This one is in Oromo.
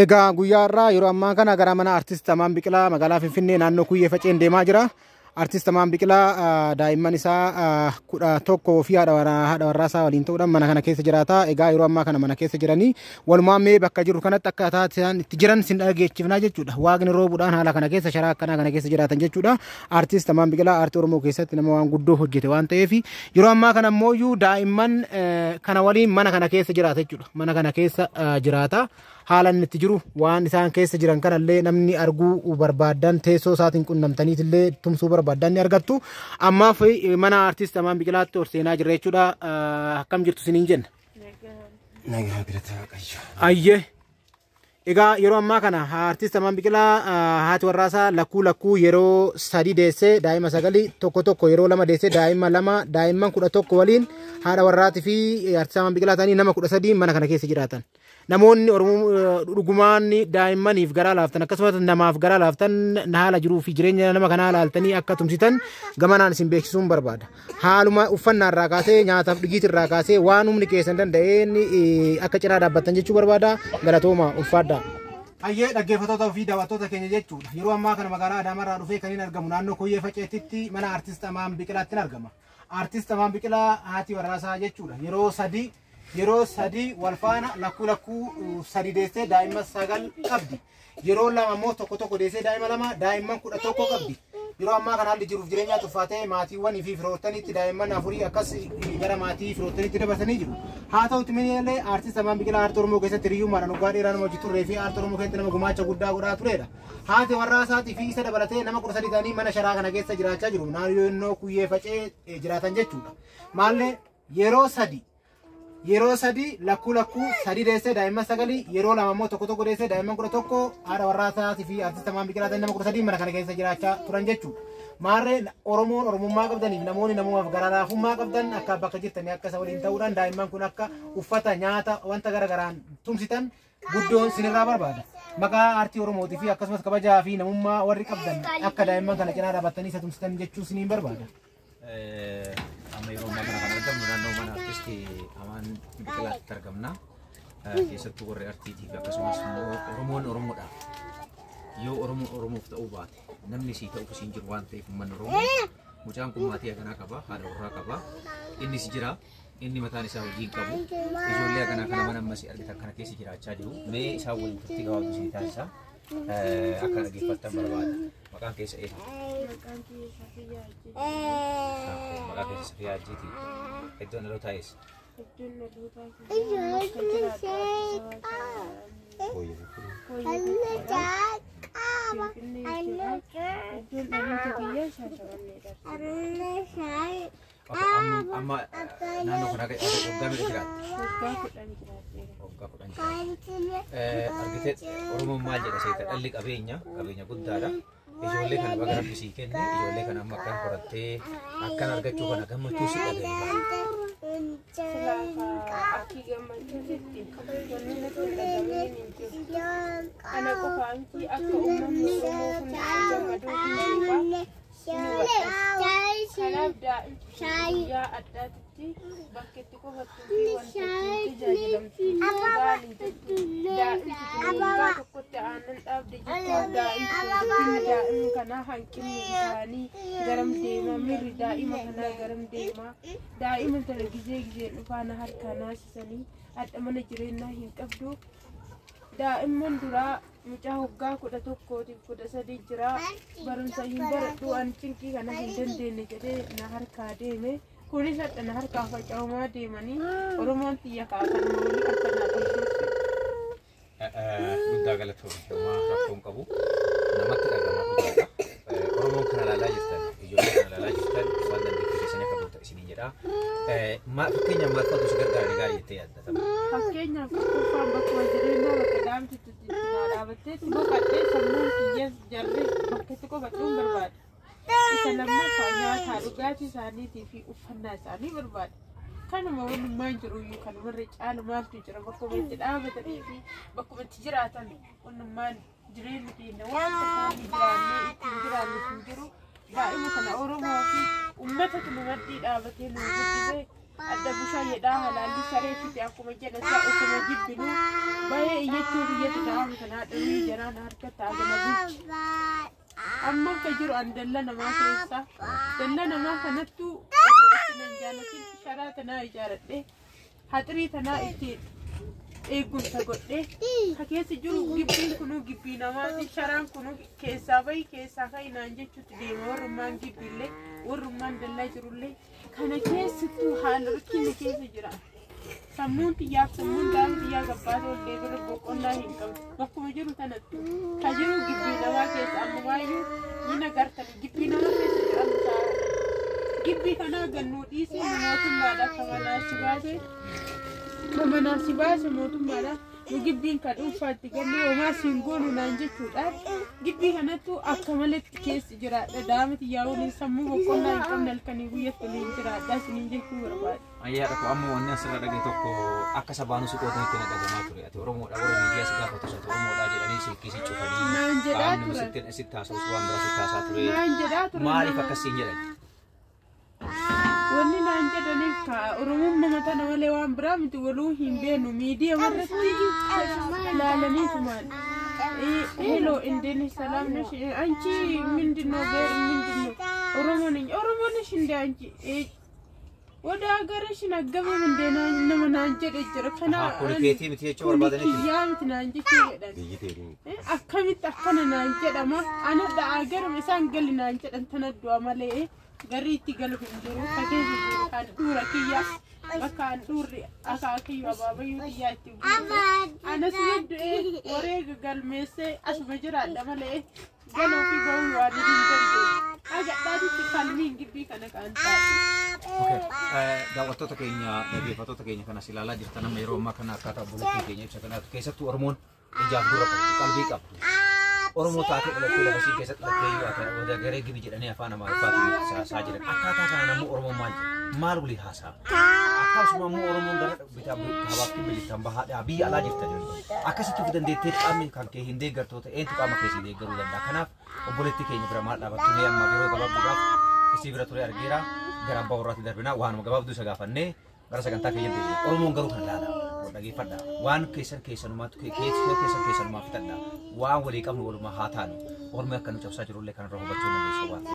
Egaa guyyaa irraa yeroo ammaa kana gara mana Artist Amaan Biqilaa magaalaa Finfinnee naannoo Kuyyee Faceen deemaa jira. Artist Amaan Biqilaa daa'imman isaa 11 fi haadha warraa isaa waliin ta'uudhaan mana kana keessa jiraata. Egaa yeroo ammaa kana mana keessa jiranii walumaan mee bakka jiru kanatti akkaataa isaan itti jiran sin dhageechifnaa jechuudha. Waaqni roobuudhaan haala kana keessa sharaa akkanaa kana keessa jiraatan jechuudha. Artist Amaan Biqilaa aartii Oromoo keessatti nama waan guddoo hojjete waan ta'eef yeroo ammaa kana immoo daa'imman kana waliin mana kana keessa jiraata jechuudha. Mana kana keessa jiraata. Haala inni itti jiru waan isaan keessa jiran kanallee namni arguu barbaadan teessoo isaatiin qunnamtaniitillee tumsuu barbaadan ni argattu. Ammaaf mana Artist Amaan Biqilaatti ol seenaa jirra jechuudha. Akkam jirtu isiniin jenna? Nagaa galata Waaqayyo. Ayyee. Egaa yeroo ammaa kana Artist Amaan Biqilaa haati warraasaa lakkuu lakkuu yeroo 3 deessee daa'ima 9 tokko tokko yeroo 2 deessee daa'ima 2 daa'imman 11 waliin haadha warraatii fi Artist Amaan Biqilaa ta'anii nama 13 mana kana keessa jiraatan. Namoonni Oromoo dhugumaan daa'immaniif garaa laaftan akkasumas namaaf garaa laaftan haala jiruu fi jireenya nama kanaa laaltanii akka tumsitan gamanaan isin beeksisuun barbaada. Haaluma uffannaa irraa kaasee nyaataaf dhugiitii irraa kaasee waan humni keessan danda'een akka cinaa dhaabbattan jechuu barbaada. Galatooma ulfaadhaa. Hayyee dhaggeeffattoota fi daawwattoota keenya jechuudha. Yeroo ammaa kana magaalaa Adaamaarraa dhufee kan inni argamu naannoo Kuyyee Faceetitti mana Artist Amaan Biqilaatti argama. Artist Amaan Biqilaa haati warraasaa jechuudha. Yeroo sadii wal faana lakkuu lakkuu 3 deessee daa'ima 9 qabdi. Yeroo 2 immoo tokko tokko deessee daa'ima 2 daa'imman 11 qabdi. Yeroo ammaa kana haalli jiruuf jireenyaa tuffaatee maatiiwwanii fi firoottanitti daa'imman 4 akkas gara maatii firoottanitti dabarsanii jiru. Haa ta'utti malee Artist Amaan Biqilaa aartii Oromoo keessatti hiriyyummaadhaan waggaa dheeraa nama hojii turree fi aartii Oromoo keessatti nama gumaacha guddaa godhaa turedha. Haati warraa isaatii fi isa dabalatee nama 13 ta'anii mana sharaa kana keessa jiraachaa jiru. Naannoo Kuyyee Facee jiraatan jechuudha. Maallee yeroo sadii lakkuu lakkuu 3 deessee daa'imman 9 yeroo 2 immoo tokko tokko deessee daa'imman 11 haadha warraa isaatii fi Artist Amaan Biqilaa ta'anii nama 13 mana kana keessa jiraachaa turan jechuudha. Maarree Oromoon Oromummaa qabdaniif namoonni namumaaf garaa laafummaa qabdan akka bakka jirtanii akka isa waliin ta'uudhaan daa'imman kun akka uffata nyaata wanta gara garaan tumsitan guddoon sinirraa barbaada. Maqaa aartii Oromootii fi akkasumas kabajaa fi namummaa warri qabdan akka daa'imman kana cinaa dhaabbattanii isa tumsitan jechuu siniin barbaada. Amma yeroo ammaa kana kan argamnu naannoo mana Artist Amaan Biqilaatti argamna. Keessattuu warri artiitii fi akkasumas immoo Oromoon Oromoodhaaf yoo Oromoon Oromoof ta'uu baate namni sii ta'uuf siin jiru waan ta'eef uummanni Oromoo mucaan kun maatii akkanaa qaba, haadha warraa qaba, innis jira, inni mataan isaa hojii hin qabu, ijoollee akkanaa kana mana ammasii argitan kana keessa jiraachaa jiru. Mee isaan waliin turtii gabaabduu isinii taasisa. Akka dhaggeeffattan barbaada. Maqaan keessa eenyu? Maqaan kiyya Safiyaa Hajjiiti. Maqaa keessa Safiyaa Hajjiiti. Iddoon dhalootaa eessa? Iddoon dhalootaa kiyya akka jiraatu Finfinnee jechuudha. Iddoon dhaloota kiyya Shaashamanneedha. Amma naannoo kana waggaa meeqa jiraatte? Waggaa 10 jiraadheera. Waggaa 10 jiraatte. Argitee Oromoon maal jedha seeta dhalli qabeenya qabeenya guddaadha. Ijoollee kana baga Rabbi sii kenne ijoollee kana amma akkan horattee akkan argachuu kana gammachuu si dhaga'e maali? Silaa akki gammachuutitti wanni natti dhaga'ameen hin jiru. Ana qofaa miti akka uummanni Oromoo hundi gammaduu hin beekaa. Kanaaf daa'imti guyyaa addaatitti bakka itti qofattuu fi wanta ittiin tajaajilamtu gaarii jirtu. Daa'imti kun waggaa tokkotti aannan dhaabde jechuun daa'imti kun guddinni daa'imni kanaa hanqinni isaanii garam deema mirri daa'ima kanaa garam deema daa'ima tana gizee gizee dhufaana harkaa naasisanii hadha mana jireenyaa hin qabdu. Daa'imman duraa mucaa waggaa 11tiif 13 jira barumsa hin baradhu ani cinqii kana hin dandeenye jedhee na harkaa deeme. Kunis hadha na harkaa faca'umaa deemanii Oromoon xiyya kaafanuma walii harka naa qabduuf. Guddaa galatoomii homaa rakkoon qabu namatti dhagama dhugaadha. Oromoon kana ilaalaa jirtan ijoollee kana ilaalaa jirtan waan dandeettii keessanii akka goota isiniin jedha. Fakkeenyaaf maal fa'aatu si gargaara gaarii jettee yaadda? Fakkeenyaaf tokkoffaan bakkuma jireenyaa bakka daa'imti itti dhaabatteetti boqadhee sammuun kiyyas jarri bakka itti qofadhuun barbaada. Isa lammaffaa nyaataa dhugaatii isaaniitii fi uffannaa isaanii barbaada. Kanuma walummaan jiru iyyuu kanumarra caalu maaltu jira bakkuma itti dhaabatanii fi bakkuma itti jiraatan walummaan jireenyi keenya waan isaanii jiraannee ittiin jiraannu hin jiru. Daa'ima kana Oromoo fi uummata nu maddii dhaabatee nu guddisee Adda bushayyeedhaa halaalli saree fite akkuma jedhan isaa osuma jibbinu bahee iyyachuu biyyatti ta'amu kana haadha jaraan harka taa'ama bulchi. Amma akka jiru an dalla namaa keessa dalla namaa kanattuu nan jaalatin sharaa tanaa ijaaradhe haxirii tanaa itti eegumsa godhe ka keessa jiru gibbiin kunuu gibbii namaati sharaan kunuu keessaa bahi keessaa ka'i naan jechuutti deema warrummaan gibbiillee warrummaan dallaa jirullee kana keessattuu haala rakkinni keessa jira. Sammuun xiyyaaf sammuun daa'imni xiyyaa gabbaata ol deebirra boqonnaa hin qabdu. Bakkuma jiru tanattu ka jiru gibbii namaa keessa amma waayyuu ni agartan gibbii namaa keessa jedhamu ta'a. Gibbii kanaa gannuu dhiisee mootummaadha akka manaa si baase. Manaa si baase mootummaadha. Nu gibbiin kan dhuunfaatti gallee homaa siin goonu naan jechuudha. Gibbii kanattu akka malatti keessa jiraadha. Daa'ima xiyyaa waliin sammuu boqonnaa hin qabne halkanii guyyatti waliin jiraadha. Isiniin jechuu barbaada. Ayyaa dhaqu amma wanni asirra dhagaye tokko akka sabaanuu si qootanitti naqatamaa ture. Ati Oromoodha warra miidiyaa si gaafatu ati Oromoodha jedhanii silkii si cufanii Naan jedhaa qaamni turan. sitti haasa'us waan biraa sitti haasaa ture. Naan jedhaa turan. Maaliif akkasiin jedhan? Wanni naan jedhaniif ka Oromummaa tana malee waan biraa miti waluu hin beenu miidiyaa warratti ilaalaniitumaan. ሄሎ እንዴት ነሽ? ሰላም ነሽ? አንቺ ምንድን ነው ብሔር ምንድን ነው? ኦሮሞ ነኝ። ኦሮሞ ነሽ እንደ አንቺ ወደ ሀገርሽ አትገቢም እንደ nama naan jedhe jira. Kana Kuni keetii miti jechuu barbaadaniiti. kiyyaa miti naan jechuu jedhan. Akkamitti akkana naan jedhama? Ana agaruma isaan gali naan jedhan tana du'a malee garri itti galu hin jiru. Ka keessa jiru kan dhuura kiyya bakka an dhuurri akaakayyuu abaabayyuu kiyyaa itti buute. Anas du'ee wareega galmeessee asuma jiraadha malee galuu fi bahuu waan hin dandeenye. Agadhaatitti falmiin gibbii kana kan taate. Daawwattoota keenya dhaggeeffattoota keenya kanas ilaalaa jirtan amma yeroo ammaa kana akkaataa obboleettiin keenya ibsa kanaatu keessattuu Oromoon ijaaf gurra qabdu qalbii qabdu. Oromoo taatee dhalattee lafa ishee keessatti dhalattee yoo ati oda garee gibi jedhanii afaan Amaariffaatiin haasaa jiran. Akkaataa kanaan ammoo Oromoon maal jedha? Maal walii haasaa? Akkasuma ammoo Oromoon gara bitaa kaabaaf kibba jirtan bahaadhaa biyya alaa jirtan. Akkasitti of dandeettee qaamni kan kee hin deeggartoota eentu qaama kee si deeggaruu danda'a. Kanaaf obboleettii keenya bira maal dhaabattu mee amma yeroo gabaabduudhaaf isii bira ture argeera gara abbaa warraatti darbinaa waanuma gabaabduu isa gaafannee gara sagantaa keenyatti deebina. Oromoon garuu kan laala. Dhageeffadha. Waan keessan keessanumaatu keessan keessanumaa fixadha. Waan walii qabnu walumaa haa taanu. Ormi akka nu cabsaa jirullee kanarra hubachuu dandeessu waan.